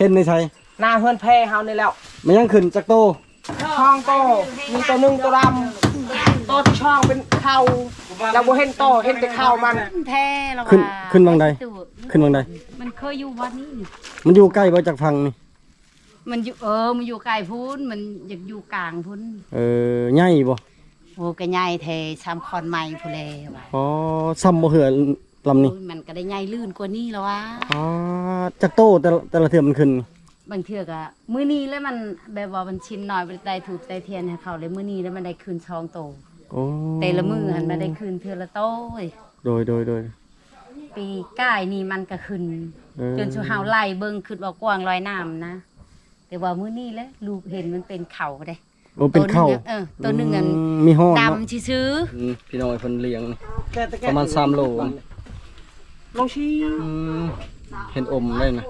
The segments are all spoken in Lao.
ເຫັນໃນໃສ? ໜ້າເຮືອນແພເຮົານີ້ແຫຼ້ວ. ມັນຍັງຂຶ້ນຈັກໂຕ? ສອງໂຕ. ມີໂຕໜຶ່ງໂຕດຳ ໂຕທີ່ສອງເປັນເຂົາ ລາວບໍ່ເຫັນໂຕ ເຫັນແຕ່ເຂົາມັນ. ແທ້ລະ ຂຶ້ນ ວ່າ ຂຶ້ນວັງໃດ? ຂຶ້ນວັງໃດ? ມັນເຄີຍຢູ່ວັດນີ້. ມັນຢູ່ໃກ້ບໍ່ຈາກຝັ່ງນີ້? ມັນຢູ່ ເອີ ມັນຢູ່ໃກ້ພຸ້ນ ມັນຢາກຢູ່ກາງພຸ້ນ. ເອີ ໃຫຍ່ບໍ່? ໂອ້ ກໍໃຫຍ່ແທ້ ຊ່ຳຄອນໄມ້ພຸ້ນແຫຼະວ່າ. ອໍ ຊ່ຳບໍ່ເຮືອລຳນີ້? ໂອ້ຍ ມັນກໍໄດ້ໃຫຍ່ລື່ນກວ່ານີ້ລະວ່າ. ອໍ ຈັກໂຕແຕ່ລະ ແຕ່ລະເທື່ອມັນຂຶ້ນ? ບາງເທື່ອກໍມື້ນີ້ແຫຼະ ມັນແບບວ່າມັນຊິນໜ້ອຍ ບໍ່ໄດ້ໄຕ້ທູບໄຕ້ທຽນໃຫ້ເຂົາເລີຍ ມື້ນີ້ແລ້ວມັນໄດ້ຂຶ້ນສອງໂຕ. ໂອ້ ແຕ່ລະມື້ຫັ້ນມັນໄດ້ຂຶ້ນເທື່ອລະໂຕ. ໂດຍ ໂດຍ ໂດຍ. ປີກາຍນີ້ມັນກໍຂຶ້ນ ເອີ ຈົນຊຸມເຮົາໄລ່ເບິ່ງ ຄິດວ່າກວາງລອຍນ້ຳນະ ແຕ່ວ່າມື້ນີ້ແຫຼະ ລູກເຫັນມັນເປັນເຂົາເດ້. ໂອ້ ເປັນເຂົາ. ໂຕໜຶ່ງ ເອີ ໂຕໜຶ່ງອັນ ອືມ ມີຮອດເນາະ ດຳຊື່ໆ. ອືມ ພີ່ນ້ອງເພິ່ນລ້ຽງ ປະມານສາມໂລ. ລອງຊີ້ ອືມ ເຫັນອົມໄດ້ນະ.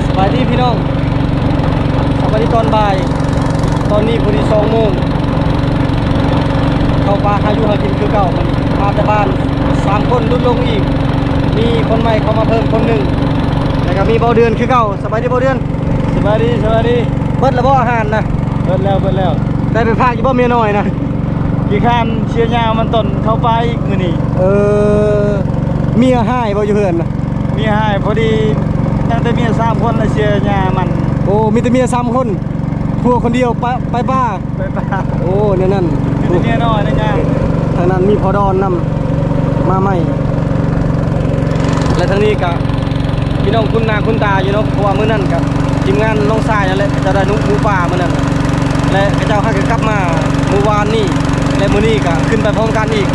ສະບາຍດີພີ່ນ້ອງ ສະບາຍດີຕອນບ່າຍ. ຕອນນີ້ພໍດີສອງໂມງ ເຂົ້າປ່າຫາຢູ່ຫາກິນຄືເກົ່າ. ມາແຕ່ບ້ານສາມຄົນ ຫຼຸດລົງອີກ ມີຄົນໃໝ່ເຂົ້າມາເພີ່ມຄົນໜຶ່ງ ແລ້ວກໍມີເບົາເດືອນຄືເກົ່າ. ສະບາຍດີເບົາເດືອນ. ສະບາຍດີ ສະບາຍດີ. ເບິດແລ້ວບໍ່ອາຫານນະ? ເບິດແລ້ວ ເບິດແລ້ວ. ໄດ້ໄປຝາກຢູ່ບໍ່ເມຍນ້ອຍນະ? ຂີ້ຄ້ານເຊຍຫຍ້າມັນຕອນເຂົ້າປ່າອີກມື້ນີ້. ເອີ ເມຍຮ້າຍບໍ່ຢູ່ເຮືອນນະ? ເມຍຮ້າຍ ພໍດີຍັງແຕ່ເມຍສາມຄົນ ແລະເຊຍຫຍ້າມັນ. ໂອ້ ມີແຕ່ເມຍສາມຄົນ ຜົວຄົນດຽວ ໄປ ໄປປ່າ. ໄປປ່າ. ໂອ້ ແນວນັ້ນ ມີແຕ່ເມຍນ້ອຍນະຫຍ້າ. ທາງນັ້ນມີພໍ່ດອນນຳ ມາໃໝ່ ແລະທາງນີ້ກະ ພີ່ນ້ອງຄຸ້ນໜ້າຄຸ້ນຕາຢູ່ເນາະ ເພາະວ່າມື້ນັ້ນກະທີມງານນ້ອງຊາຍນັ້ນແຫຼະ ເຂົາເຈົ້າໄດ້ໜູໝູປ່າມື້ນັ້ນ ແລະເຂົາເຈົ້າຫາກະກັບມາມື້ວານນີ້ ແລະມື້ນີ້ກະຂຶ້ນໄປພ້ອມກັນອີກ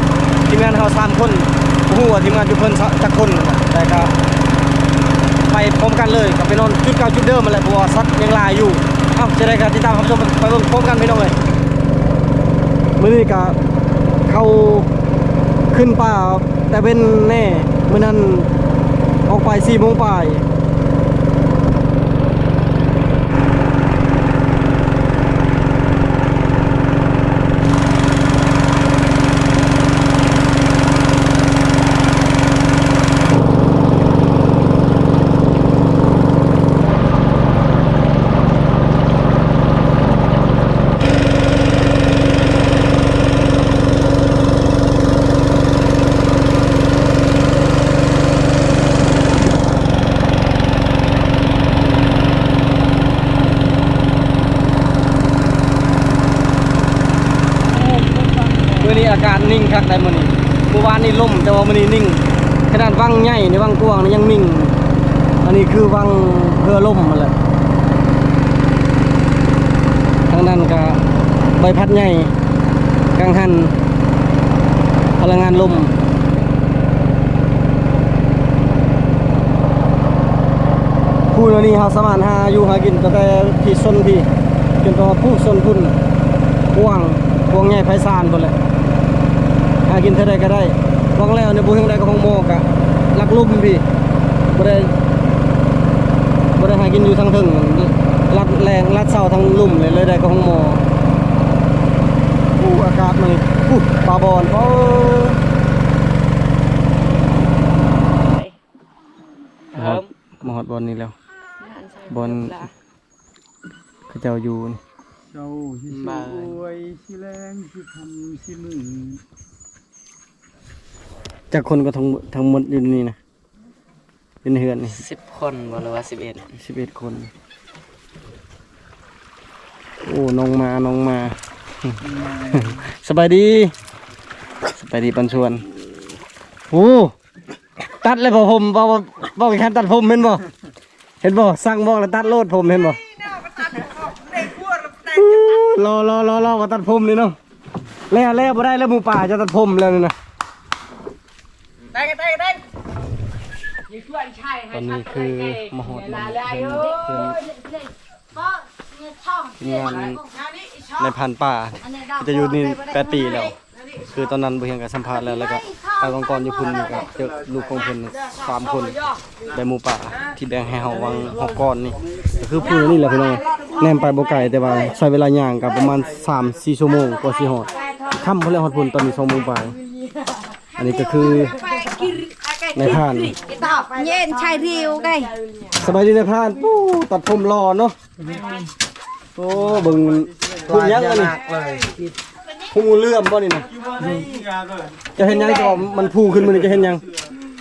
ທີມງານເຮົາສາມຄົນ. ບໍ່ຮູ້ວ່າທີມງານຢູ່ເພິ່ນຈັກຄົນ ແຕ່ກະໄປພ້ອມກັນເລີຍ ກະໄປນອນຈຸດເກົ່າຈຸດເດີມຫັ້ນແຫຼະ ເພາະວ່າສັດຍັງຫຼາຍຢູ່. ເອົ້າ ຈັ່ງໃດກະຕິດຕາມຮັບຊົມໄປເບິ່ງພ້ອມກັນ ພີ່ນ້ອງເອີຍ. ມື້ນີ້ກະເຂົ້າຂຶ້ນປ່າແຕ່ເວັນແດ່ ມື້ນັ້ນອອກໄປສີ່ໂມງປາຍ. ມື້ນີ້ອາກາດນິ່ງຄັກໄດ໋ມື້ນີ້. ມື້ວານນີ້ລົມ ແຕ່ວ່າມື້ນີ້ນິ່ງ. ຂະໜາດວັງໃຫຍ່ໃນວັງກວ້າງນີ້ຍັງນິ່ງ. ອັນນີ້ຄືວັງເຮືອລົມຫັ້ນແຫຼະ. ທາງນັ້ນກະໃບພັດໃຫຍ່ ກັງຫັນ ພະລັງງານລົມ. ພູແນວນີ້ເຮົາສາມາດຫາຢູ່ຫາກິນຕັ້ງແຕ່ທີ່ຊົນພີ້ ຈົນຮອດພູຊົນພຸ້ນ ກວ້າງ ກວ້າງໃຫຍ່ໄພສານພຸ້ນແຫຼະ. ຫາກິນເທົ່າໃດກໍໄດ້. ຫວັງແລ້ວນີ້ບໍ່ເຖິງໃດກໍຫ້ອງໝໍກະລັກລຸ່ມພີ້ ບໍ່ໄດ້ ບໍ່ໄດ້ຫາກິນຢູ່ທາງເທິງ ລັດແລງ ລັດເຊົາທາງລຸ່ມເລີຍ ເລີຍໄດ້ກໍຫ້ອງໝໍ. ໂອ້ ອາກາດມື້ນີ້ ໂອ້ ປາບອນ ໂອ້ ມາຮອດ ມາຮອດບ່ອນນີ້ແລ້ວ ບ່ອນ ເຂົາເຈົ້າຢູ່ນີ້. ເຈົ້າຊິສວຍຊິແລງຊິຄ່ຳຊິມືດ. ຈັກຄົນກໍທັງ ທັງໝົດຢູ່ໃນນີ້ນະ ຢູ່ໃນເຮືອນນີ້? ສິບຄົນບໍ່ ຫຼືວ່າສິບເອັດ? ສິບເອັດຄົນ. ໂອ້ ນ້ອງມາ ນ້ອງມາ. ສະບາຍດີ ສະບາຍດີປັນຊວນ. ໂອ້ ຕັດແລ້ວບໍ່ຜົມ ເວົ້າ ເວົ້າ ເວົ້າແຂ່ງຂັນຕັດຜົມແມ່ນບໍ່? ເຫັນບໍ່? ສັ່ງບອກແລ້ວຕັດໂລດຜົມ ເຫັນບໍ່? ລໍໆໆໆ ວ່າຕັດຜົມນີ້ເນາະ. ແລ້ວ ແລ້ວບໍ່ໄດ້ແລ້ວ ໝູປ່າຈະຕັດຜົມແລ້ວນີ້ນະ. ຕອນນີ້ຄືມາຮອດໝ່ອງເຮືອນ ເຮືອນ ທີມງານນາຍພານປ່າ ຈະຢູ່ນີ້ແປດປີແລ້ວ. ຄືຕອນນັ້ນບໍ່ຮຽງກໍສຳພາດແລ້ວ ແລ້ວກໍ ໄປວັງກອນຢູ່ພຸ້ນນີ້ກໍເຈີລູກຂອງເພິ່ນສາມຄົນ ແບບໝູປ່າທີ່ແບ່ງໃຫ້ເຮົາວັງຮອບກອນນີ້ ກໍຄືຜູ້ນີ້ແຫຼະພີ່ນ້ອງ. ແນມໄປບໍ່ໄກ ແຕ່ວ່າໃຊ້ເວລາຍ່າງກໍປະມານສາມສີ່ຊົ່ວໂມງກວ່າຊິຮອດ. ຄ່ຳພຸ້ນແຫຼະຮອດພຸ້ນ ຕອນນີ້ສອງໂມງປາຍ. ອັນນີ້ກໍຄືນາຍພານ ເຢັນຊາຍຣິວໄດ້. ສະບາຍດີນາຍພານ. ປູ້ ຕັດຜົມຫຼໍ່ເນາະ. ໂອ້ ເບິ່ງ ພຸ້ນຫຍັງອັນນີ້? ພຸ້ນງູເຫຼື້ອມບໍ່ນີ້ນະ? ເຈົ້າເຫັນຫຍັງ? ເຈົ້າວ່າມັນຟູຂຶ້ນມື້ນີ້ ເຈົ້າເຫັນຫຍັງ?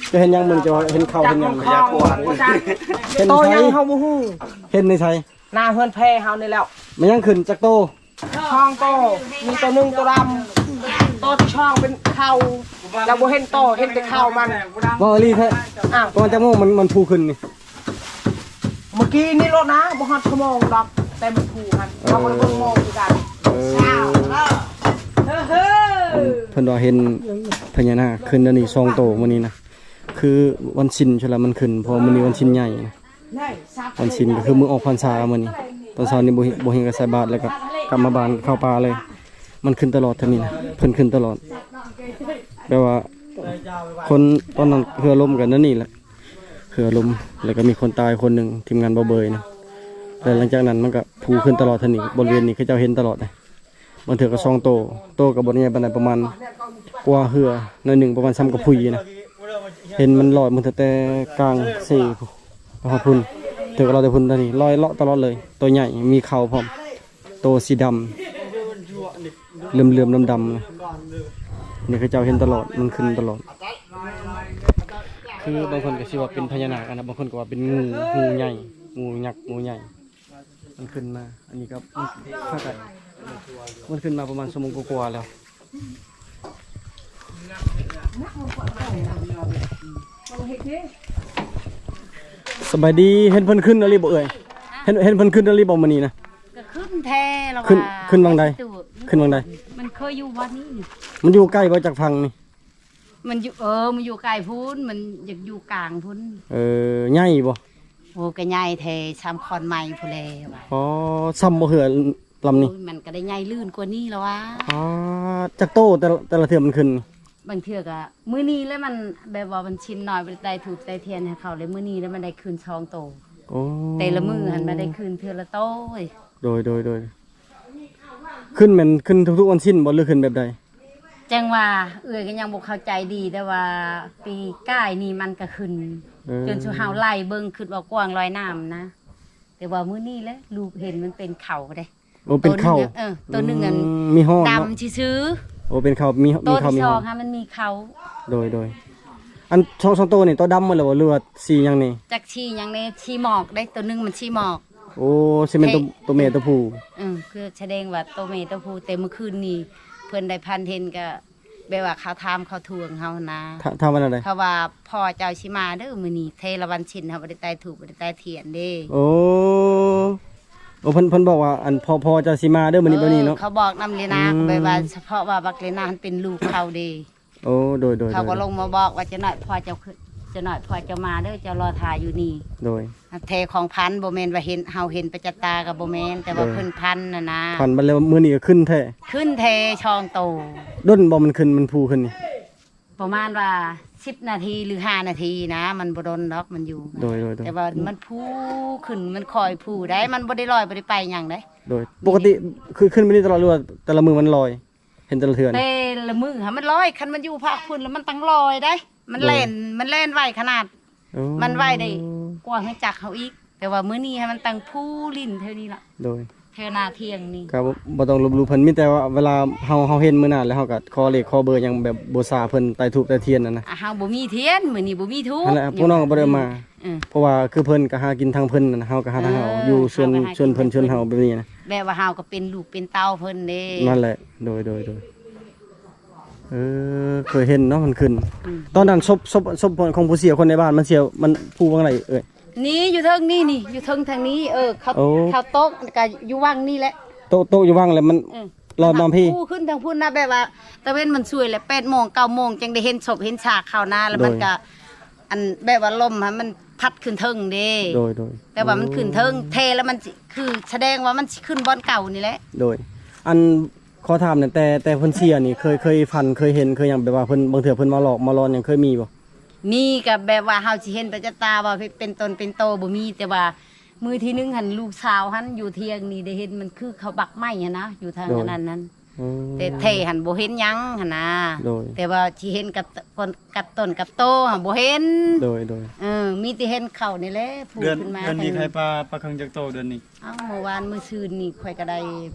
ເຈົ້າເຫັນຫຍັງມື້ນີ້? ເຈົ້າເຫັນເຂົ້າເຫັນຫຍັງ? ເຫັນໃສ? ເຮົາບໍ່ຮູ້. ເຫັນໃນໃສ? ໜ້າເຮືອນແພເຮົານີ້ແຫຼ້ວ. ມັນຍັງຂຶ້ນຈັກໂຕ? ສອງໂຕ. ມີໂຕໜຶ່ງໂຕດຳ ໂຕທີ່ສອງເປັນເຂົ້າ ລະບໍ່ເຫັນໂຕ ເຫັນແຕ່ເຂົ້າມັນ. ເວົ້າອີ່ຫຼີແທ້? ອ້າວ ປະມານຈັກໂມງມັນ ມັນຟູຂຶ້ນນີ້? ເມື່ອກີ້ນີ້ໂລດນະ ບໍ່ຮອດຊົ່ວໂມງດອກ ແຕ່ມັນພູຫັ້ນ ເອີ ເຮົາບໍ່ໄດ້ເບິ່ງໂມງຄືກັນ. ເອີ ເພິ່ນວ່າເຫັນພະຍານາກຂຶ້ນແນວນີ້ສອງໂຕມື້ນີ້ນະ. ຄືວັນສິນພຸ້ນລະມັນຂຶ້ນ ເພາະມື້ນີ້ວັນສິນໃຫຍ່ນະ. ວັນສິນກໍຄືມື້ອອກພັນສາມື້ນີ້. ຕອນເຊົ້ານີ້ບໍ່ເຫັນ ບໍ່ເຫັນກໍໃສ່ບາດ ແລ້ວກໍກັບມາບ້ານ ເຂົ້າປ່າເລີຍ. ມັນຂຶ້ນຕະຫຼອດເທົ່ານີ້ນະ ເພິ່ນຂຶ້ນຕະຫຼອດ. ແປວ່າຄົນຕອນນັ້ນເຮືອລົ້ມກັນແນວນີ້ແຫຼະ. ເຮືອລົ້ມ ແລ້ວກໍມີຄົນຕາຍຄົນໜຶ່ງ ທີມງານບໍ່ເບີຍນະ. ແລ້ວຫຼັງຈາກນັ້ນມັນກໍພູຂຶ້ນຕະຫຼອດເທົ່ານີ້ ບໍລິເວນນີ້ເຂົາເຈົ້າເຫັນຕະຫຼອດເດ້. ບາງເທື່ອກໍສອງໂຕ ໂຕກໍບໍ່ໄດ້ໃຫຍ່ປານໃດ ປະມານກວ່າເຮືອໜ້ອຍໜຶ່ງ ປະມານສ່ຳກະພຸຍນະ. ເຫັນມັນລອຍມາຕັ້ງແຕ່ກາງເຊໄປຮອດພຸ້ນ ເຖິງລອຍແຕ່ພຸ້ນເທົ່ານີ້ ລອຍເລາະຕະຫຼອດເລີຍ. ໂຕໃຫຍ່ ມີເຂົ້າພ້ອມ ໂຕສີດຳ ເຫຼື້ອມໆ ດຳໆ ນະ. ນີ້ເຂົາເຈົ້າເຫັນຕະຫຼອດ ມັນຂຶ້ນຕະຫຼອດ. ຄືບາງຄົນກໍຊິວ່າເປັນພະຍານາກຫັ້ນນະ ບາງຄົນກໍວ່າເປັນງູ ງູໃຫຍ່ ງູຍັກ ງູໃຫຍ່. ມັນຂຶ້ນມາ ອັນນີ້ກໍ ມັນ ມັນຂຶ້ນມາປະມານຊົ່ວໂມງກວ່າໆແລ້ວ. ສະບາຍດີ. ເຫັນເພິ່ນຂຶ້ນອີ່ຫຼີບໍ່ເອື້ອຍ? ເຫັນ ເຫັນເພິ່ນຂຶ້ນອີ່ຫຼີບໍ່ມື້ນີ້ນະ? ກໍຂຶ້ນແທ້ລະວ່າ. ຂຶ້ນ ຂຶ້ນວັງໃດ? ຂຶ້ນວັງໃດ? ມັນເຄີຍຢູ່ວັດນີ້ນີ້. ມັນຢູ່ໃກ້ບໍ່ຈາກຝັ່ງນີ້? ມັນຢູ່ ເອີ ມັນຢູ່ໃກ້ພຸ້ນ ມັນຢາກຢູ່ກາງພຸ້ນ. ເອີ ໃຫຍ່ບໍ່? ໂອ້ ກໍໃຫຍ່ແທ້ ສ່ຳຂອນໄມ້ພຸ້ນແຫຼະວ່າ. ອໍ ສ່ຳບໍ່ເຮືອລຳນີ້? ໂອ້ຍ ມັນກໍໄດ້ໃຫຍ່ລື່ນກວ່ານີ້ລະວ່າ. ອໍ ຈັກໂຕແຕ່ລະ ແຕ່ລະເທື່ອມັນຂຶ້ນ? ບາງເທື່ອກໍມື້ນີ້ແຫຼະ ມັນແບບວ່າມັນຊິນໜ້ອຍ ບໍ່ໄດ້ໄຕ້ທູບໄຕ້ທຽນໃຫ້ເຂົາເລີຍ. ມື້ນີ້ແຫຼະມັນໄດ້ຂຶ້ນສອງໂຕ. ໂອ້ ແຕ່ລະມື້ຫັ້ນມັນໄດ້ຂຶ້ນເທື່ອລະໂຕ. ໂດຍ ໂດຍ ໂດຍ. ຂຶ້ນແມ່ນຂຶ້ນທຸກໆວັນສິນບໍ່ ຫຼືຂຶ້ນແບບໃດ? ຈັ່ງວ່າເອື້ອຍກໍຍັງບໍ່ເຂົ້າໃຈດີ ແຕ່ວ່າປີກາຍນີ້ມັນກໍຂຶ້ນ. ເອີ ຈົນຊຸມເຮົາໄລ່ເບິ່ງ ຄິດວ່າກວ້າງລອຍນ້ຳນະ. ແຕ່ວ່າມື້ນີ້ແຫຼະ ລູກເຫັນມັນເປັນເຂົ້າເດ້. ໂອ້ ເປັນເຂົ້າ. ໂຕໜຶ່ງ ເອີ ໂຕໜຶ່ງອັນ ອືມ ມີຮອດເນາະ ດຳຊື່ໆ. ໂອ້ ເປັນເຂົ້າ ມີ ໂຕ ມີເຂົ້າ ທີ່ສອງຫັ້ນມັນມີເຂົ້າ. ໂດຍ ໂດຍ. ອັນສອງ ສອງໂຕນີ້ໂຕດຳໝົດແລ້ວບໍ່ ຫຼືວ່າສີຫຍັງນີ້? ຈັກສີຫຍັງແດ່ ສີໝອກເດ້. ໂຕໜຶ່ງມັນສີໝອກ. ໂອ້ ຊິແມ່ນໂຕ ເພ ໂຕແມ່ໂຕຜູ້. ເອີ ຄືສະແດງວ່າໂຕແມ່ໂຕຜູ້. ແຕ່ມື້ຄືນນີ້ເພິ່ນໄດ້ພັນເຫັນ ກໍແບບວ່າເຂົາຖາມເຂົາທວງເຮົານະ. ຖາ ຖາມວ່າແນວໃດ? ເຂົາວ່າພໍ່ເຈົ້າຊິມາເດີມື້ນີ້ ແຕ່ລະວັນສິນເຮົາບໍ່ໄດ້ໄຕ້ທູບ ບໍ່ໄດ້ໄຕ້ທຽນເດ້. ໂອ້ ໂອ້ ເພິ່ນ ເພິ່ນບອກວ່າ ອັນ ພໍ່ ພໍ່ເຈົ້າຊິມາເດີມື້ນີ້ ເອີ ແບບນີ້ເນາະ. ເຂົາບອກນຳເລນາ ອືມ ແບບວ່າສະເພາະວ່າບັກເລນາຫັ້ນເປັນລູກເຂົາເດ້. ໂອ້ ໂດຍ ໂດຍ ເຂົາກໍ ໂດຍ ລົງມາບອກວ່າ ຈະໜ້ອຍພໍ່ເຈົ້າ ຈະໜ້ອຍພໍ່ເຈົ້າມາເດີ ເຈົ້າລໍຖ້າຢູ່ນີ້. ໂດຍ. ແທ້ຂອງພັນ ບໍ່ແມ່ນວ່າເຫັນ ເຮົາເຫັນປະຈັກຕາກໍບໍ່ແມ່ນ ແຕ່ວ່າ ໂດຍ ເພິ່ນພັນນະນະ. ພັນບັດແລ້ວມື້ນີ້ກໍຂຶ້ນແທ້? ຂຶ້ນແທ້ສອງໂຕ. ດົນບໍ່ມັນຂຶ້ນ ມັນຟູຂຶ້ນນີ້? ປະມານວ່າສິບນາທີ ຫຼື ຫ້ານາທີນະ ມັນບໍ່ດົນດອກ ມັນຢູ່. ໂດຍ ໂດຍ ໂດຍ. ແຕ່ວ່າມັນຟູຂຶ້ນ ມັນຄ່ອຍຟູໄດ໋ ມັນບໍ່ໄດ້ລອຍ ບໍ່ໄດ້ໄປຫຍັງເດ້. ໂດຍ. ປົກກະຕິ ຄືຂຶ້ນແບບນີ້ຕະຫຼອດ ຫຼືວ່າແຕ່ລະມື້ມັນລອຍ? ເຫັນແຕ່ລະເທື່ອນະ? ແຕ່ລະມື້ຫັ້ນມັນລອຍ ຄັນມັນຢູ່ພາກພຸ້ນແລ້ວມັນຕັ້ງລອຍໄດ໋ ມັນ ໂດຍ ແລ່ນ ມັນແລ່ນໄວຂະໜາດ. ໂອ້ ມັນໄວໄດ້ກວ່າເຮືອຈັກເຮົາອີກ ແຕ່ວ່າມື້ນີ້ຫັ້ນມັນຕັ້ງພູຫຼິ້ນແຖວນີ້ລະ. ໂດຍ. ແຖວໜ້າທ່ຽງນີ້ ກໍບໍ່ ບໍ່ຕ້ອງລົບຫຼູ່ເພິ່ນ ມີແຕ່ວ່າເວລາເຮົາ ເຮົາເຫັນມື້ໜ້າແລ້ວ ເຮົາກໍຂໍເລກຂໍເບີຫຍັງແບບບູຊາເພິ່ນ ໄຕ້ທູບໄຕ້ທຽນຫັ້ນນະ. ອ່າ ເຮົາບໍ່ມີທຽນ ມື້ນີ້ບໍ່ມີທູບ. ຫັ້ນແຫຼະ ພວກນ້ອງກໍບໍ່ໄດ້ມາ. ເອີ ເພາະວ່າຄືເພິ່ນກໍຫາກິນທາງເພິ່ນນະ ເຮົາກໍຫາທາງເຮົາ. ເອີ ຢູ່ສ່ວນ ເຮົາກໍຫາກິນ ສ່ວນເພິ່ນ ທາງເຮົາ ສ່ວນເຮົາແບບນີ້ນະ ແບບວ່າເຮົາກໍເປັນລູກເປັນເຕົ້າເພິ່ນເດ້. ນັ້ນແຫຼະ. ໂດຍ ໂດຍ ໂດຍ. ເອີ ເຄີຍເຫັນເນາະ ມັນຂຶ້ນ. ອືມ. ຕອນນັ້ນສົບ ສົບ ສົບຂອງຜູ້ເສຍ ຄົນໃນບ້ານມັນເສຍ ມັນພູວັງໃດເອີຍ? ນີ້ຢູ່ເທິງນີ້ ນີ້ຢູ່ເທິງທາງນີ້. ເອີ ເຂົາ ໂອ້ ເຂົາໂຕະກໍຢູ່ວັງນີ້ແຫຼະ. ໂຕະ ໂຕະຢູ່ວັງແລ້ວມັນ ເອີ ລອດມາພີ້ ພູຂຶ້ນທາງພຸ້ນນະ ແບບວ່າຕາເວັນມັນສວຍແຫຼະ ແປດໂມງ ເກົ້າໂມງ ຈັ່ງໄດ້ເຫັນສົບເຫັນຊາກເຂົານະ ແລ້ວມັນ ໂດຍ ກໍ ອັນ ແບບວ່າລົມຫັ້ນມັນພັດຂຶ້ນເທິງເດ້. ໂດຍ ໂດຍ. ແຕ່ວ່າມັນຂຶ້ນເທິງ ໂອ້ ແທ້ແລ້ວມັນຊິ ຄືສະແດງວ່າມັນຊິຂຶ້ນບ່ອນເກົ່ານີ້ແຫຼະ. ໂດຍ. ອັນ ຂໍຖາມແດ່ ແຕ່ ແຕ່ເພິ່ນເສຍນີ້ ເຄີຍ ເຄີຍຝັນ ເຄີຍເຫັນ ເຄີຍຫຍັງ ແບບວ່າເພິ່ນ ບາງເທື່ອເພິ່ນມາຫຼອກມາຫຼອນຫຍັງ ເຄີຍມີບໍ່? ມີ ກໍແບບວ່າເຮົາຊິເຫັນໄປຈະຕາວ່າເປັນຕົນເປັນໂຕບໍ່ມີ ແຕ່ວ່າມື້ທີໜຶ່ງຫັ້ນ ລູກສາວຫັ້ນຢູ່ຖຽງນີ້ ໄດ້ເຫັນມັນຄືເຂົາບັກໄມ້ຫັ້ນນະ ຢູ່ທາງ ໂດຍ ອັນນັ້ນຫັ້ນ ອືມ ແຕ່ແທ້ຫັ້ນບໍ່ເຫັນຫຍັງຫັ້ນນະ ໂດຍ ແຕ່ວ່າຊິເຫັນກັບ ກັບ ກັບຕົນກັບໂຕຫັ້ນບໍ່ເຫັນ ໂດຍ ໂດຍ ເອີ ມີແຕ່ເຫັນເຂົານີ້ແຫຼະ ພູ ເດືອນ ຂຶ້ນມາ ເດືອນນີ້ ທາງ ໄດ້ປາ ປາເຄິ່ງຈັກໂຕເດືອນນີ້? ເອົ້າ ເມື່ອວານມື້ຊືນນີ້ ຂ້ອຍກໍໄດ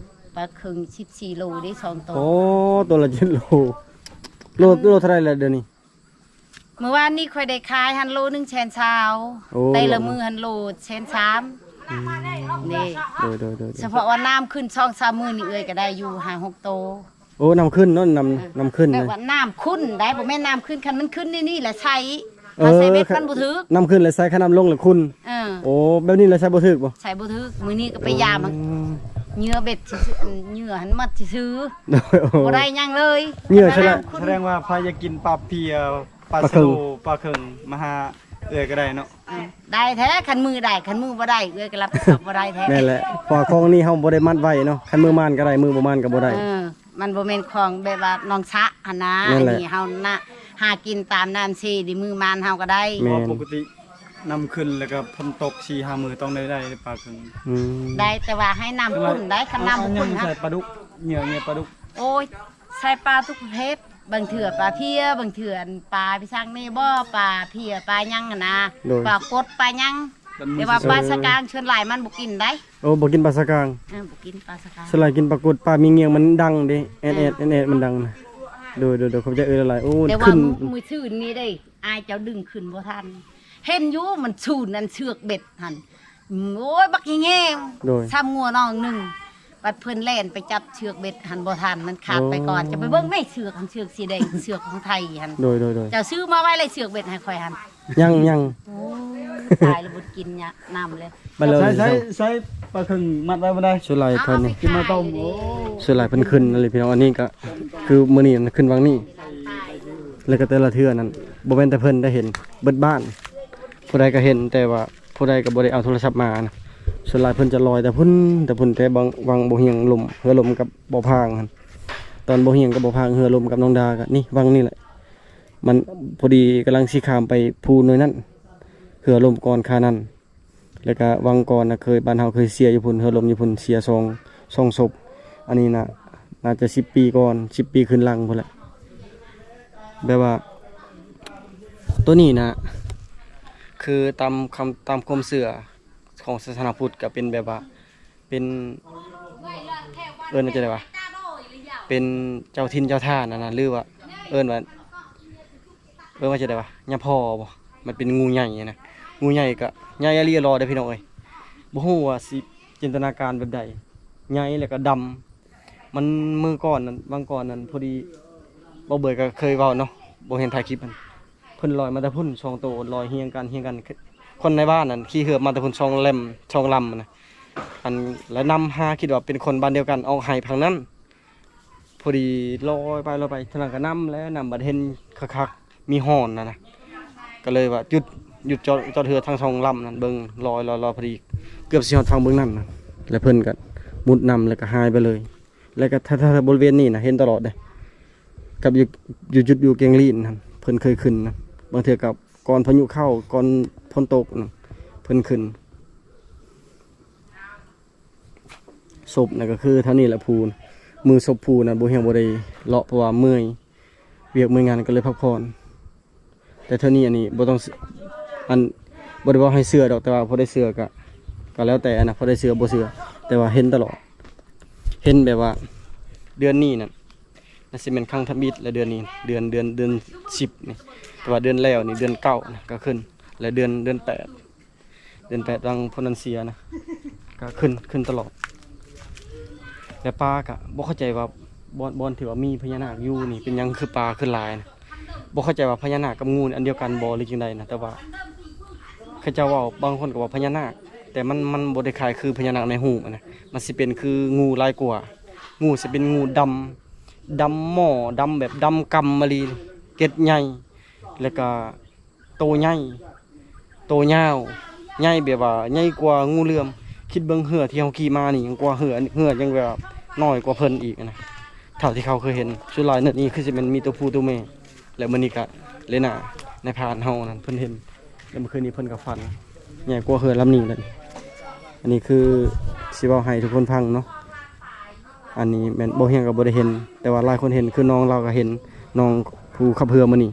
້ປາເຄິ່ງສິບສີ່ໂລເດ້ ສອງໂຕ ໂອ້ ໂຕລະເຈັດໂລ ໂລ ໂລເທົ່າໃດລະເດືອນນີ້? ເມື່ອວານນີ້ຂ້ອຍໄດ້ຂາຍຫັ້ນໂລໜຶ່ງແສນຊາວ ໂອ້ ແຕ່ລະມື້ຫັ້ນໂລແສນສາມ ອືມ ເດ້ ໂດຍ ໂດຍ ໂດຍ ໂດຍ ສະເພາະວ່ານ້ຳຂຶ້ນສອງສາມມື້ນີ້ ເອື້ອຍກໍໄດ້ຢູ່ຫ້າຫົກໂຕ. ໂອ້ ນ້ຳຂຶ້ນເນາະ ນ້ຳ ເອີ ນ້ຳຂຶ້ນ ແບບວ່ານ້ຳຂຸ້ນໄດ໋ ບໍ່ແມ່ນນ້ຳຂຶ້ນ ຄັນມັນຂຶ້ນໃນນີ້ແຫຼະໃສ່ ເອີ ເຮົາໃສ່ເບັດມັນບໍ່ຖືກ ນ້ຳຂຶ້ນແລ້ວໃສ່ ຄັນນ້ຳລົງແລ້ວຂຸ້ນ ເອີ ໂອ້ ແບບນີ້ແລ້ວໃສ່ບໍ່ຖືກບໍ່? ໃສ່ບໍ່ຖືກ ມື້ນີ້ກໍໄປຢາມ ໂອ້ ເຫຍື່ອເບັດຊື່ໆ ອັນເຫຍື່ອຫັ້ນໝົດຊື່ໆ ໂດຍ ໂອ້ ບໍ່ໄດ້ຫຍັງເລີຍ ເຫຍື່ອ ສະແດງ ສະແດງວ່າໃຜຢາກກິນປາເພຍ ປາ ປາເຄິ່ງ ສະໂລ ປາເຄິ່ງ ມາຫາເອື້ອຍກໍໄດ້ເນາະ ເອີ ໄດ້ແທ້ ຄັນມື້ໄດ້ ຄັນມື້ບໍ່ໄດ້ ເອື້ອຍກໍຮັບຜິດຊອບບໍ່ໄດ້ແທ້ ແມ່ນແຫຼະ ເພາະວ່າຂອງນີ້ເຮົາບໍ່ໄດ້ມັດໄວ້ເນາະ ຄັນມື້ມານກໍໄດ້ ມື້ບໍ່ມານກໍບໍ່ໄດ້ ເອີ ມັນບໍ່ແມ່ນຂອງແບບວ່າໜອງສະຫັ້ນນະ ນັ້ນແຫຼະ ອັນນີ້ເຮົານະ ຫາກິນຕາມນ້ຳເຊ ໃນມື້ມານເຮົາກໍໄດ້ ແມ່ນ ເພາະປົກກະຕິນ້ຳຂຶ້ນ ແລ້ວກໍຝົນຕົກສີ່ຫ້າມື້ຕ້ອງໄດ້ ໄດ້ປາເຄິ່ງ ອືມ ໄດ້ ແຕ່ວ່າໃຫ້ນ້ຳຂຸ້ນໄດ໋ ຄັນນ້ຳບໍ່ຂຸ້ນ ເອົາຫຍັງໃສ່ປາດຸກ ເຫຍື່ອ ເຫຍື່ອປາດຸກ ໂອ້ຍ ໃສ່ປາທຸກປະເພດ ບາງເທື່ອປາເພຍ ບາງເທື່ອອັນປາໄປຊັງແດ່ບໍ່ ປາເພຍ ປາຫຍັງຫັ້ນນະ ໂດຍ ປາກົດ ປາຫຍັງ ແຕ່ວ່າປາສະກາງ ເອີ ສ່ວນຫຼາຍມັນບໍ່ກິນໄດ໋ ໂອ້ ບໍ່ກິນປາສະກາງ ເອີ ບໍ່ກິນປາສະກາງ ສ່ວນຫຼາຍກິນປາກົດ ປາມີງຽງມັນດັງເດ້ ແອດໆ ອືມ ແອດໆ ມັນດັງນະ ໂດຍ ໂດຍ ໂດຍ ຂອບໃຈເອື້ອຍຫຼາຍໆ ໂອ້ ແຕ່ວ່າມື້ ມື້ຊືນນີ້ເດ້ ອ້າຍເຈົ້າດຶງຂຶ້ນບໍ່ທັນ ເຫັນຢູ່ມັນສູນອັນເຊືອກເບັດຫັ້ນ ໂອ້ຍ ບັກແຮງໆ ໂດຍ ຊ້ຳງົວນ້ອງໜຶ່ງ ບັດເພິ່ນແລ່ນໄປຈັບເຊືອກເບັດຫັ້ນບໍ່ທັນ ມັນຂາດໄປກ່ອນ ໂອ້ ຈະໄປເບິ່ງແມ້ ເຊືອກຫັ້ນ ເຊືອກສີແດງ ເຊືອກຂອງໄທຫັ້ນ ໂດຍ ໂດຍ ໂດຍ ເຈົ້າຊື້ມາໄວ້ແລ້ວ ເຊືອກເບັດໃຫ້ຂ້ອຍຫັ້ນ ຍັງ ຍັງ ໂອ້ຍ ຕາຍແລ້ວ ບໍ່ກິນຍານ້ຳເລີຍ ໄປເລີຍ ໃຊ້ ໃຊ້ ໃຊ້ປາເຄິ່ງມັດໄວ້ບໍ່ໄດ້ ສ່ວນຫຼາຍເພິ່ນນີ້ ກິນມາຕົ້ມ ໂອ້ ສ່ວນຫຼາຍເພິ່ນຂຶ້ນນັ້ນເລີຍ ພີ່ນ້ອງ ອັນນີ້ກໍຄືມື້ນີ້ຂຶ້ນວັງນີ້ ແລ້ວກໍແຕ່ລະເທື່ອນັ້ນ ບໍ່ແມ່ນແຕ່ເພິ່ນໄດ້ເຫັນ ເບິດບ້ານ ຜູ້ໃດກໍເຫັນ ແຕ່ວ່າຜູ້ໃດກໍບໍ່ໄດ້ເອົາໂທລະສັບມານະ ສ່ວນຫຼາຍເພິ່ນຈະລອຍແຕ່ພຸ້ນ ແຕ່ພຸ້ນ ແຕ່ວັງ ວັງບໍ່ຮຽງລົມ ເຮືອລົມກັບບໍ່ພາງຫັ້ນ ຕອນບໍ່ຮຽງກັບບໍ່ພາງ ເຮືອລົມກັບນ້ອງດາກໍນີ້ ວັງນີ້ແຫຼະ ມັນພໍດີກຳລັງຊິຂ້າມໄປພູໜ່ວຍນັ້ນ ເຮືອລົມກ່ອນຄານັ້ນ ແລ້ວກະວັງກ່ອນນະ ເຄີຍ ບ້ານເຮົາເຄີຍເສຍຢູ່ພຸ້ນ ເຮືອລົມຢູ່ພຸ້ນ ເສຍສອງ ສອງສົບ ອັນນີ້ນະ ໜ້າຈະສິບປີກ່ອນ ສິບປີຂຶ້ນຫຼັງພຸ້ນແຫຼະ ແບບວ່າ ໂຕນີ້ນະ ຄືຕາມຄຳ ຕາມຄວາມເຊື່ອຂອງສາສະໜາພຸດ ກະເປັນແບບວ່າ ເປັນ ເອີ້ນວ່າຈັ່ງໃດວະ ເປັນເຈົ້າຖິ່ນເຈົ້າຖານຫັ້ນນະ ຫຼືວ່າ ເອີ້ນວ່າ ເອີ້ນວ່າຈັ່ງໃດວະ ຍາພໍ່ບໍ່ ມັນເປັນງູໃຫຍ່ນະ ງູໃຫຍ່ກະໃຫຍ່ອີ່ຫຼີຫຼໍເດ້ພີ່ນ້ອງເອີຍ ບໍ່ຮູ້ວ່າຊິຈິນຕະນາການແບບໃດ ໃຫຍ່ແລ້ວກະດຳ ມັນມື້ກ່ອນນັ້ນ ວັງກ່ອນນັ້ນ ພໍດີ ບໍ່ເບີຍກະເຄີຍເວົ້າເນາະ ບໍ່ເຫັນຖ່າຍຄລິບຫັ້ນ ເພິ່ນລອຍມາແຕ່ພຸ້ນສອງໂຕ ລອຍຮຽງກັນ ຮຽງກັນ ຄົນໃນບ້ານນັ້ນຂີ່ເຮືອມາແຕ່ພຸ້ນສອງແລມ ສອງລຳນະ ອັນ ແລະນຳຫາ ຄິດວ່າເປັນຄົນບ້ານດຽວກັນ ອອກໄຮ່ທາງນັ້ນ ພໍດີລອຍໄປລອຍໄປ ທາງນັ້ນກໍນຳແຫຼະ ນຳ ບັດເຫັນຄັກໆ ມີຮ່ອນຫັ້ນນະ ກໍເລີຍວ່າຢຸດ ຢຸດຈອດ ຈອດເຮືອທັງສອງລຳນັ້ນເບິ່ງ ລອຍ ລອຍ ລອຍ ພໍດີເກືອບຊິຮອດຝັ່ງເບື້ອງນັ້ນນະ ແລ້ວເພິ່ນກໍມຸດນຳ ແລ້ວກໍຫາຍໄປເລີຍ ແລ້ວກໍຖ້າ ຖ້າ ຖ້າບໍລິເວນນີ້ນະ ເຫັນຕະຫຼອດເດ້ ກັບຢູ່ ຢູ່ຈຸດຢູ່ກຽງລີນຫັ້ນ ເພິ່ນເຄີຍຂຶ້ນນະ ບາງເທື່ອກໍກ່ອນພາຍຸເຂົ້າ ກ່ອນຝົນຕົກນະ ເພິ່ນຂຶ້ນ. ສົບນະກໍຄືເທົ່ານີ້ແຫຼະ ພູນະ ມື້ສົບພູນະ ບໍ່ຮຽງບໍ່ໄດ້ເລາະ ເພາະວ່າເມື່ອຍ ວຽກເມື່ອຍງານກໍເລີຍພັກຜ່ອນ ແຕ່ເທົ່ານີ້ ອັນນີ້ບໍ່ຕ້ອງ ອັນ ບໍ່ໄດ້ເວົ້າໃຫ້ເຊື່ອດອກ ແຕ່ວ່າຜູ້ໃດເຊື່ອກໍ ກໍແລ້ວແຕ່ນະ ຜູ້ໃດເຊື່ອບໍ່ເຊື່ອ ແຕ່ວ່າເຫັນຕະຫຼອດ ເຫັນແບບວ່າເດືອນນີ້ນັ້ນ ໜ້າຊິແມ່ນຄັ້ງທຳອິດແຫຼະ ເດືອນນີ້ ເດືອນ ເດືອນ ເດືອນສິບນີ້ ແຕ່ວ່າເດືອນແລ້ວນີ້ ເດືອນເກົ້ານະ ກໍຂຶ້ນ ແລະ ເດືອນ ເດືອນແປດ ເດືອນແປດວັງໂພນເຊຍນະ ກໍຂຶ້ນ ຂຶ້ນຕະຫຼອດ ແລະ ປາກໍບໍ່ເຂົ້າໃຈວ່າ ບ່ອນ ບ່ອນທີ່ວ່າມີພະຍານາກຢູ່ນີ້ ເປັນຫຍັງຄືປາຂຶ້ນຫຼາຍນະ ບໍ່ເຂົ້າໃຈວ່າພະຍານາກກັບງູນີ້ອັນດຽວກັນບໍ່ ຫຼືຈັ່ງໃດນະ ແຕ່ວ່າເຂົາເຈົ້າເວົ້າ ບາງຄົນກໍວ່າພະຍານາກ ແຕ່ມັນ ມັນບໍ່ໄດ້ຄ້າຍຄືພະຍານາກໃນຮູບນະ ມັນຊິເປັນຄືງູຫຼາຍກວ່າ ງູຊິເປັນງູດຳ ດຳໝໍ້ ດຳແບບດຳກ່ຳອີ່ຫຼີ ເກັດໃຫຍ່ ແລ້ວກໍ ໂຕໃຫຍ່ ໂຕຍາວ ໃຫຍ່ແບບວ່າໃຫຍ່ກວ່າງູເຫຼື້ອມ ຄິດເບິ່ງເຮືອທີ່ເຮົາຂີ່ມານີ້ຍັງກວ່າເຮືອ ເຮືອຍັງແບບນ້ອຍກວ່າເພິ່ນອີກນະ ເທົ່າທີ່ເຂົາເຄີຍເຫັນ ສ່ວນຫຼາຍໃນນີ້ຄືຊິແມ່ນມີຕົວຜູ້ຕົວແມ່ ແລະມື້ນີ້ກະເລນາ ນາຍພານເຮົານັ້ນເພິ່ນເຫັນ ແລະມື້ຄືນນີ້ເພິ່ນກະຝັນ ໃຫຍ່ກວ່າເຮືອລຳນີ້ເລີຍ. ອັນນີ້ຄືຊິເວົ້າໃຫ້ທຸກຄົນຟັງເນາະ ອັນນີ້ແມ່ນບໍ່ຮຽງກະບໍ່ໄດ້ເຫັນ ແຕ່ວ່າຫຼາຍຄົນເຫັນ ຄືນ້ອງລາວກະເຫັນ ນ້ອງຜູ້ຂັບເຮືອມື້ນີ້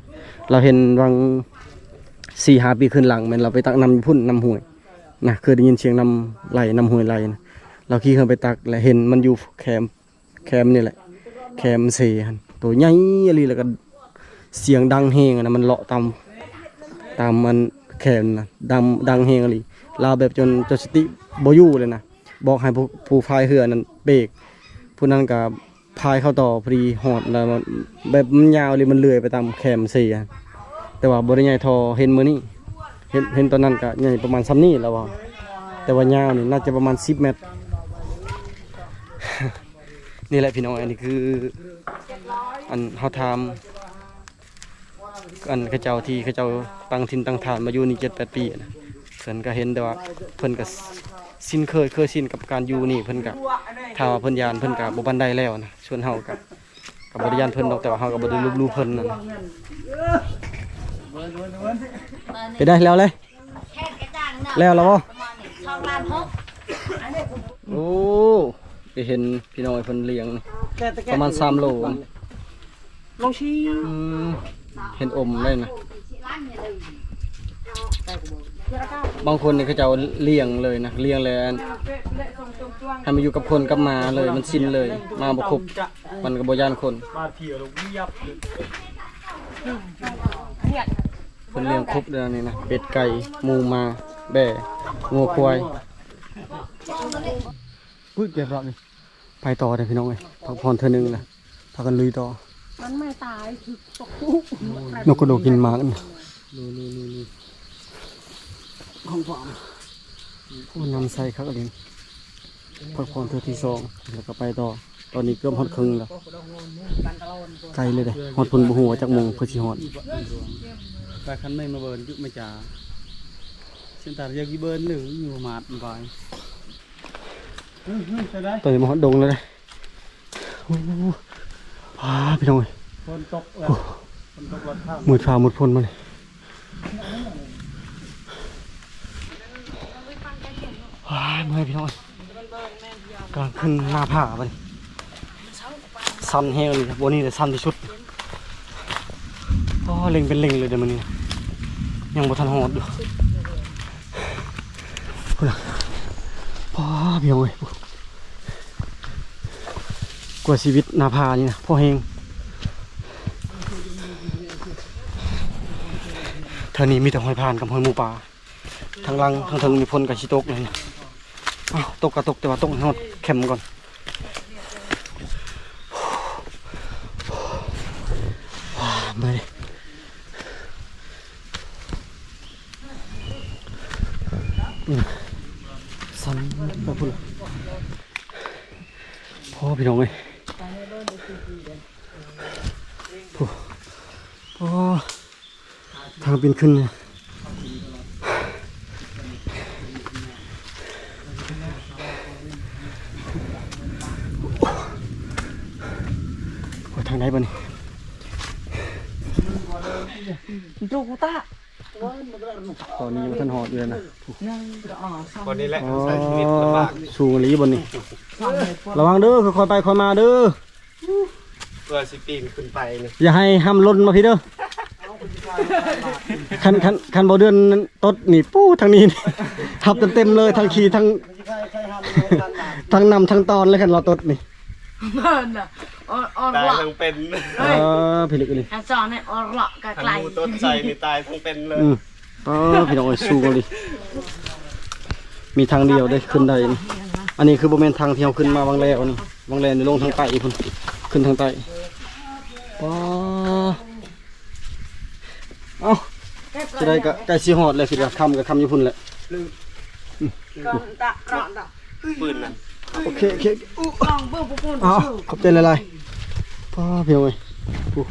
ລາວເຫັນຫວ່າງສີ່ຫ້າປີຄືນຫຼັງ ແມ່ນລາວໄປຕັກນ້ຳຢູ່ພຸ້ນ ນ້ຳຫ້ວຍນະ ເຄີຍໄດ້ຍິນສຽງນ້ຳໄຫຼ ນ້ຳຫ້ວຍໄຫຼນະ ລາວຂີ່ເຮືອໄປຕັກ ແລະເຫັນມັນຢູ່ແຄມ ແຄມນີ້ແຫຼະ ແຄມເຊຫັ້ນ ໂຕໃຫຍ່ອີ່ຫຼີ ແລ້ວກະສຽງດັງແຮງນະ ມັນເລາະຕາມ ຕາມອັນແຄມນະ ດັງ ດັງແຮງອີ່ຫຼີ ລາວແບບຈົນ ຈົນສະຕິບໍ່ຢູ່ເລີຍນະ ບອກໃຫ້ຜູ້ ຜູ້ພາຍເຮືອນັ້ນເບກ ຜູ້ນັ້ນກະພາຍເຂົ້າຕໍ່ ພໍດີຮອດແລ້ວ ແບບມັນຍາວອີ່ຫຼີ ມັນເລື່ອຍໄປຕາມແຄມເຊຫັ້ນ ແຕ່ວ່າບໍ່ໄດ້ໃຫຍ່ທໍ່ເຫັນມື້ນີ້ ເຫັນ ເຫັນຕອນນັ້ນກະໃຫຍ່ປະມານຊ່ຳນີ້ແລ້ວວ່າ ແຕ່ວ່າຍາວນີ້ໜ້າຈະປະມານສິບແມັດ. ນີ້ແຫຼະພີ່ນ້ອງ ອັນນີ້ຄື ອັນເຮົາຖາມ ອັນເຂົາເຈົ້າທີ່ເຂົາເຈົ້າຕັ້ງຖິ່ນຕັ້ງຖານມາຢູ່ນີ້ເຈັດແປດປີນະ ເພິ່ນກະເຫັນ ແຕ່ວ່າເພິ່ນກະຊິນເຄີຍ ເຄີຍຊິນກັບການຢູ່ນີ້ ເພິ່ນກະ ຖ້າວ່າເພິ່ນຢ້ານ ເພິ່ນກະບໍ່ປານໃດແລ້ວນະ ສ່ວນເຮົາກະ ກະບໍ່ໄດ້ຢ້ານເພິ່ນດອກ ແຕ່ວ່າເຮົາກະບໍ່ໄດ້ລົບຫຼູ່ເພິ່ນນັ້ນ. ເປັນໃດ ແລ້ວເລີຍ ແລ້ວລະບໍ່? ໂອ້ ໄປເຫັນພີ່ນ້ອງເພິ່ນລ້ຽງ ປະມານສາມໂລ ອືມ ເຫັນອົມເລີຍນະ ບາງຄົນນີ້ເຂົາເຈົ້າລ້ຽງເລີຍນະ ລ້ຽງແລ້ວໃຫ້ມາຢູ່ກັບຄົນກັບໝາເລີຍ ມັນຊິນເລີຍ ໝາບໍ່ຄົບ ມັນກະບໍ່ຢ້ານຄົນ. ເພິ່ນລ້ຽງຄົບເດ້ນີ້ນະ ເປັດ ໄກ່ ໝູ ໝາ ແບ້ ງົວ ຄວາຍ ປຶດແກບລັບນີ້ ໄປຕໍ່ເດີພີ່ນ້ອງເອີຍ ພັກຜ່ອນເທື່ອໜຶ່ງລະ ພາກັນລຸຍຕໍ່. ມັນໄມ່ຕາຍ ຖືກຕົກ ນົກກະໂດກກິນໝາກ ຂອງຄວາມ ໂອ້ ນ້ຳໃສຄັກອີ່ຫຼີ. ພັກຜ່ອນເທື່ອທີສອງ ແລ້ວກະໄປຕໍ່ ຕອນນີ້ເກືອບຮອດເຄິ່ງແລ້ວ ໄກເລີຍເດ້ ຮອດພຸ້ນບໍ່ຮູ້ວ່າຈັກໂມງເພິ່ນຊິຮອດ. ໄປຄັນໄດ້ມາເບິ່ນຢູ່ມາຈາ ເສັ້ນທາງເລືອກຢູ່ເບິ່ນ ຫຼືຢູ່ມາດບາຍ. ຕອນນີ້ມາຮອດດົງແລ້ວເດ້ ໂອ້ ອາ ພີ່ນ້ອງເອີຍ ຝົນຕົກແລ້ວ ຝົນຕົກລອດທາງ ມືດຟ້າມືດຝົນມານີ້. ວ້າຍ ເມື່ອຍພີ່ນ້ອງ ກຳລັງຂຶ້ນໜ້າຜາບັດນີ້ ຊັນແຮງອີ່ຫຼີ ບ່ອນນີ້ແຫຼະຊັນທີ່ສຸດ. ອໍ ເລັ່ງເປັນເລັ່ງເລີຍເດີມື້ນີ້ ຍັງບໍ່ທັນຮອດຢູ່ ພຸ້ນນະ. ອໍ ພີ່ນ້ອງເອີຍ ກວ່າຊີວິດໜ້າຜານີ້ນະ ພໍແຮງ ເທື່ອນີ້ມີແຕ່ຮອຍຜ່ານກັບຮອຍໝູປ່າ. ທາງຫຼັງທາງເທິງນີ້ຝົນກະຊິຕົກແລ້ວ. ອ້າວ ຕົກກະຕົກ ແຕ່ວ່າຕົກໃຫ້ຮອດແຄມກ່ອນ. ເມື່ອຍເດ້ ອືມ ສັ່ນໄປພຸ້ນລະ. ໂອ້ ພີ່ນ້ອງເອີຍ ໂອ້ ໂອ້. ທາງປີນຂຶ້ນ ໂອ້ຍ ທາງໃດບາດນີ້ ດູຕາ ຕອນນີ້ຍັງບໍ່ທັນຮອດຢູ່ເລີຍນະ ບ່ອນນີ້ແຫຼະ ອໍ ໃຊ້ຊີວິດລຳບາກ ສູງອີ່ຫຼີບ່ອນນີ້ ລະວັງເດີ ຄ່ອຍໆໄປຄ່ອຍມາເດີ. ເພື່ອຊິປີນຂຶ້ນໄປນີ້ ຢ່າໃຫ້ຫ້ຳຫຼົ່ນມາພີ້ເດີ ຄັນ ຄັນ ຄັນບໍ່ເດືອນຕົດນີ້ ປູ້ ທາງນີ້ຮັບເຕັມໆເລີຍ ທັງຂີ່ທັງ ທັງນ້ຳທັງຕອນເລີຍ ຄັນລາວຕົດນີ້ ເອີ ຕາຍທັງເປັນ ເອີ ພິລຶກອີ່ຫຼີ ຄັນສອນນີ້ ອອລະກະໄກ ຄັນໝູຕົດໃສ່ນີ້ຕາຍທັງເປັນເລີຍ ອືມ. ອໍ ພີ່ນ້ອງເອີຍ ສູງອີ່ຫຼີ ມີທາງດຽວເດ້ຂຶ້ນໄດ້ນີ້ ອັນນີ້ຄືບໍ່ແມ່ນທາງທີ່ເຮົາຂຶ້ນມາຫວ່າງແລວນີ້ ຫວ່າງແລວນີ້ລົງທາງໃຕ້ພຸ້ນ ຂຶ້ນທາງໃຕ້. ອໍ ເອົ້າ ຈະໄດ້ກະໃກ້ຊິຮອດແລ້ວ ຄິດວ່າຄ່ຳກະຄ່ຳຢູ່ພຸ້ນແຫຼະ ອືມ. ປືນນັ້ນ ໂອເຄ ໂອເຄ ເອົາ ຂອບໃຈຫຼາຍໆ ປ້າ ພີ່ນ້ອງເອີຍ ໂອ້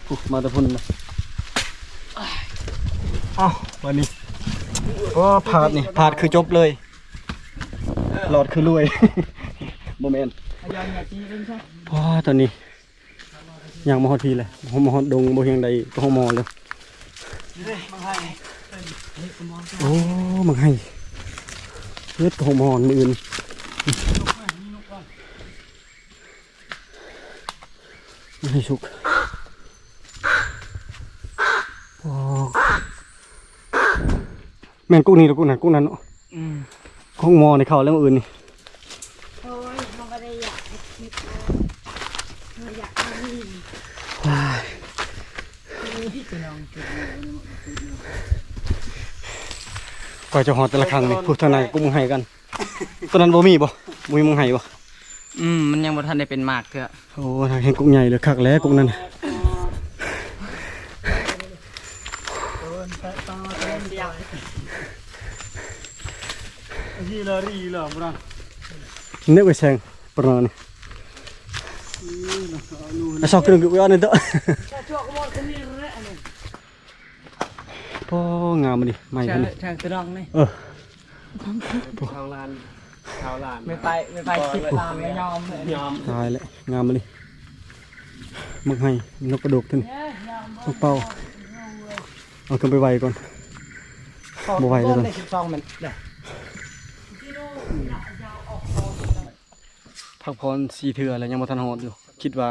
ໂອ້ ມາແຕ່ພຸ້ນນະ ເອົ້າ ບາດນີ້ ໂອ້ ພາດນີ້ ພາດຄືຈົບເລີຍ ລອດຄືລວຍ ບໍ່ແມ່ນ. ອໍ ຕອນນີ້ຍ່າງມາຮອດພີ້ແລ້ວ, ມາຮອດດົງບໍ່ຮຽງໃດກໍຮອດໝໍແລ້ວ. ໂອ້ ບັກໄຮ ເຮັດກໍຮອດໝໍມື້ອື່ນ. ໃຫ້ສຸກ. ໂອ້ ແມ່ນກຸກນີ້ ແລ້ວກຸກນັ້ນ ກຸກນັ້ນເນາະ. ອືມ ຂອງໝໍໃນເຂົ້າແລ້ວມື້ອື່ນນີ້. ໂອ້ຍ ເຮົາບໍ່ໄດ້ຢາກເຮັດຄລິບເນາະ, ເຮົາຢາກເອົານີ້. ວ້າຍ ກວ່າຈະຮອດແຕ່ລະຄັ້ງນີ້ ຜູ້ທາງໃນກຸກໄຮກັນ. ຕອນນັ້ນບໍ່ມີບໍ່? ບໍ່ມີໝາກໄຮບໍ່? ອືມ ມັນຍັງບໍ່ທັນໄດ້ເປັນໝາກເທື່ອ. ໂອ້ ເຫັນກົກໃຫຍ່ເລີຍ, ຄັກແຫຼະກົກນັ້ນ. ເນາະໄປແຊງປະມານນີ້. ອາຊອກຂຶ້ນຢູ່ອັນນີ້ເດາະ. ໂອ້ ງາມອີ່ຫຼີ ໄມ້ເພິ່ນ. ເອີ ທາງລານ ທາງລານ ໄມ່ໄປ ໄມ່ໄປ ຊິຕາມໄປຍອມ ຍອມ. ຕາຍແລ້ວ ງາມອີ່ຫຼີ ໝາກໄຮ ນົກກະດົກເຖິງ ເອີ ຍອມ ນົກເປົ້າ. ເອົາຂຶ້ນໄປໄຫວ້ກ່ອນ ບໍ່ໄຫວ້ແລ້ວ. ສິບສອງແມ່ນ ພັກຜ່ອນສີ່ເທື່ອແລ້ວ ຍັງບໍ່ທັນຮອດຢູ່. ຄິດວ່າ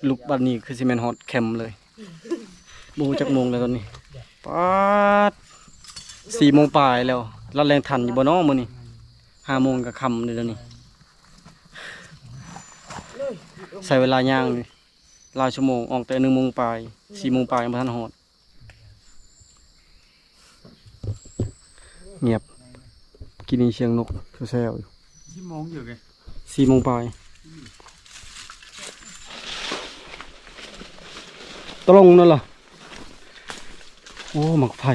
ລຸກບັດນີ້ຄືຊິແມ່ນຮອດແຄມເລີຍ. ບໍ່ຮູ້ຈັກໂມງແລ້ວຕອນນີ້. ປາດ ສີ່ໂມງປາຍແລ້ວ. ລັດແລ່ນທັນຢູ່ບໍ່ນໍມື້ນີ້? ຫ້າໂມງກໍຄ່ຳເດ້ດຽວນີ້. ໃຊ້ເວລາຍ່າງນີ້ຫຼາຍຊົ່ວໂມງ, ອອກແຕ່ໜຶ່ງໂມງປາຍ, ສີ່ໂມງປາຍຍັງບໍ່ທັນຮອດ. ງຽບ ກິນໄດ້ຍິນສຽງນົກແຊວໆຢູ່. ສີ່ໂມງຢູ່ເດ. ສີ່ໂມງປາຍ ຕະລົງນັ້ນລະ. ໂອ້ ໝາກໄຜ່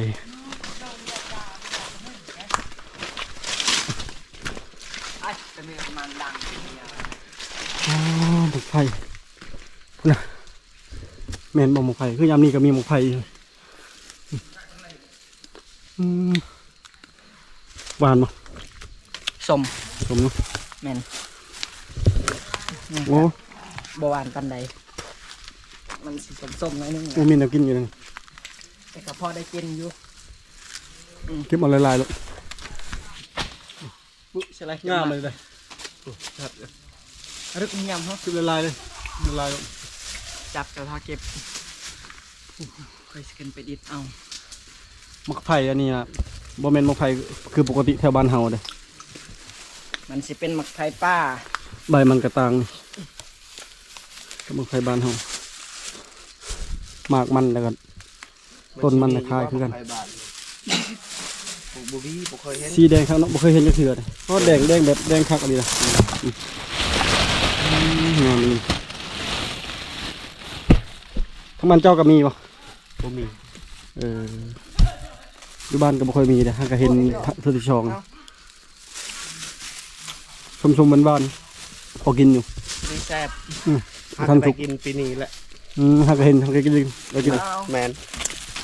ອໍ ໝາກໄຜ່ພຸ້ນນະ. ແມ່ນບໍ່ໝາກໄຜ່? ຄືຍາມນີ້ກໍມີໝາກໄຜ່ຢູ່. ອືມ ຫວານບໍ່? ສົ້ມ ສົ້ມເນາະ. ແມ່ນ ໂອ້ ບໍ່ຫວານປານໃດ ມັນຊິສົ້ມໆໜ້ອຍໜຶ່ງ. ໂອ້ ມີແນວກິນຢູ່ນີ້ ແຕ່ກໍພໍໄດ້ກິນຢູ່. ອືມ ເກັບເອົາຫຼາຍໆໂລດ. ງາມເລີຍເດ້. ໂອ້ ຄັກເລີຍ ລຶກງາມເນາະ. ເກັບຫຼາຍໆເລີຍ ຫຼາຍໆໂລດ. ຈັບກະທາເກັບ ຂ້ອຍຊິຂຶ້ນໄປດິດເອົາ. ໝາກໄຜ່ອັນນີ້ນະ ບໍ່ແມ່ນໝາກໄຜ່ຄືປົກກະຕິແຖວບ້ານເຮົາເດ້. ມັນຊິເປັນໝາກໄຜ່ປ່າ ໃບມັນກະຕ່າງກັບໝາກໄຜ່ບ້ານເຮົາ. ໝາກມັນ ແລ້ວກໍຕົ້ນມັນນະຄ້າຍຄືກັນ. ບໍ່ມີ ບໍ່ເຄີຍເຫັນ ສີແດງຄັກເນາະ. ບໍ່ເຄີຍເຫັນຈັກເທື່ອເດ້. ອໍ ແດງ ແດງແບບແດງຄັກອີ່ຫຼີນະ. ອືມ ງາມອີ່ຫຼີ. ທາງບ້ານເຈົ້າກໍມີບໍ່? ບໍ່ມີ. ເອີ ຢູ່ບ້ານກໍບໍ່ຄ່ອຍມີເດ້. ຫາກະເຫັນເທື່ອທີສອງ. ສົ້ມໆຫວານໆ ພໍກິນຢູ່ ນີ້ແຊບ. ອືມ ຫາກະໄດ້ກິນປີນີ້ແຫຼະ. ອືມ ຫາກະເຫັນ ຫາກະໄດ້ກິນ ໄດ້ກິນ. ແມ່ນ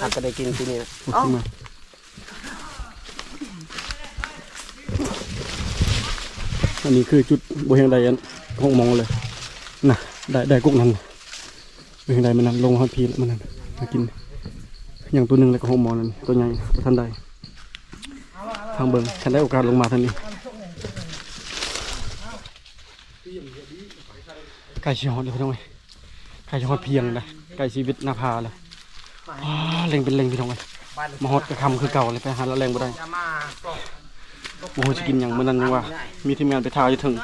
ຫາກະໄດ້ກິນປີນີ້ແຫຼະ. ໂອ້ ຂຶ້ນມາ. ອັນນີ້ຄືຈຸດບໍ່ຮຽງໃດອັນຫົກໂມງເລີຍນະ. ໄດ້ ໄດ້ກົກນັ້ນ ບໍ່ຮຽງໃດມື້ນັ້ນ ລົງມາຮອດພີ້ແລ້ວມື້ນັ້ນ ຫາກິນ. ຍັງໂຕໜຶ່ງ ແລ້ວກໍຫົກໂມງນັ້ນ ໂຕໃຫຍ່ບໍ່ທັນໄດ້. ທາງເບິ່ງ ຄັນໄດ້ໂອກາດລົງມາທາງນີ້. ໃກ້ຊິຮອດແລ້ວພີ່ນ້ອງເອີຍ ໃກ້ຊິຮອດພຽງແລ້ວ ໃກ້ຊີວິດນາພາແລ້ວ. ວ້າ ເລັ່ງເປັນເລັ່ງພີ່ນ້ອງເອີຍ ມາຮອດກະຄ່ຳຄືເກົ່າເລີຍ ໄປຫາລາວແລງບໍ່ໄດ້. ບໍ່ຮູ້ຊິກິນຫຍັງ ມື້ນັ້ນຍັງວ່າມີທີມງານໄປຖ້າຢູ່ເທິງ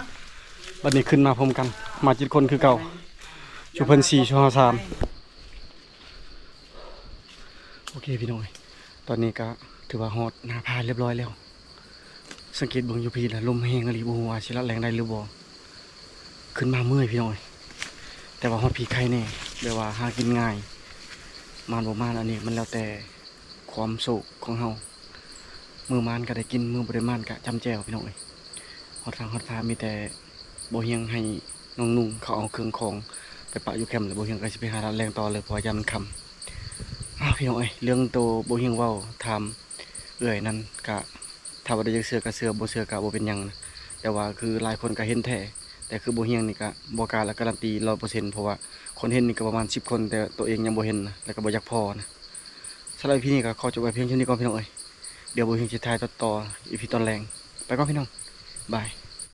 ບັດນີ້ຂຶ້ນມາພ້ອມກັນ ມາເຈັດຄົນຄືເກົ່າ ຊຸເພິ່ນສີ່ ຊຸເຮົາສາມ. ໂອເຄພີ່ນ້ອງເອີຍ ຕອນນີ້ກະຖືວ່າຮອດນາພາລຽບຮ້ອຍແລ້ວ. ສັງເກດເບິ່ງຢູ່ພີ້ລະ ລົມແຮງອີ່ຫຼີ ບໍ່ຮູ້ວ່າຊິລະແລ່ນໄດ້ຫຼືບໍ່. ຂຶ້ນມາເມື່ອຍພີ່ນ້ອງເອີຍ ແຕ່ວ່າຮອດພີ້ໄຄແນ່ ແບບວ່າຫາກິນງ່າຍ. ມານບໍ່ມານ ອັນນີ້ມັນແລ້ວແຕ່ຄວາມໂຊກຂອງເຮົາ. ມື້ມານກະໄດ້ກິນ ມື້ບໍ່ໄດ້ມານກະຈ້ຳແຈ່ວພີ່ນ້ອງເອີຍ. ຮອດຟາກຮອດຟາ ມີແຕ່ບໍ່ຮຽງໃຫ້ນ້ອງນຸ່ງເຂົາເອົາເຄື່ອງຂອງໄປປະຢູ່ແຄມ ແລ້ວບໍ່ຮຽງກະຊິໄປຫາລະແລ່ນຕໍ່ເລີຍ ເພາະວ່າຢ້ານມັນຄ່ຳ. ອ້າວ ພີ່ນ້ອງເອີຍ ເລື່ອງໂຕບໍ່ຮຽງເວົ້າຖາມເອື້ອຍນັ້ນກະ ຖ້າວ່າໄດ້ຢາກເຊື່ອກະເຊື່ອ ບໍ່ເຊື່ອກະບໍ່ເປັນຫຍັງນະ. ແຕ່ວ່າຄືຫຼາຍຄົນກະເຫັນແທ້ ແຕ່ຄືບໍ່ຮຽງນີ້ກະບໍ່ກ້າ ແລະ ກາຣັນຕີຮ້ອຍເປີເຊັນ ເພາະວ່າຄົນເຫັນນີ້ກະປະມານສິບຄົນ ແຕ່ໂຕເອງຍັງບໍ່ເຫັນນະ ແລະ ກະບໍ່ຢາກພໍ້ນະ. ສຳລັບອີພີນີ້ກະຂໍຈົບໄວ້ພຽງເທົ່ານີ້ກ່ອນພີ່ນ້ອງເອີຍ. ດຽວບໍ່ຮຽງຊິຖ່າຍຕໍ່ອີພີຕອນແລງ. ໄປກ່ອນພີ່ນ້ອງ. ບາຍ.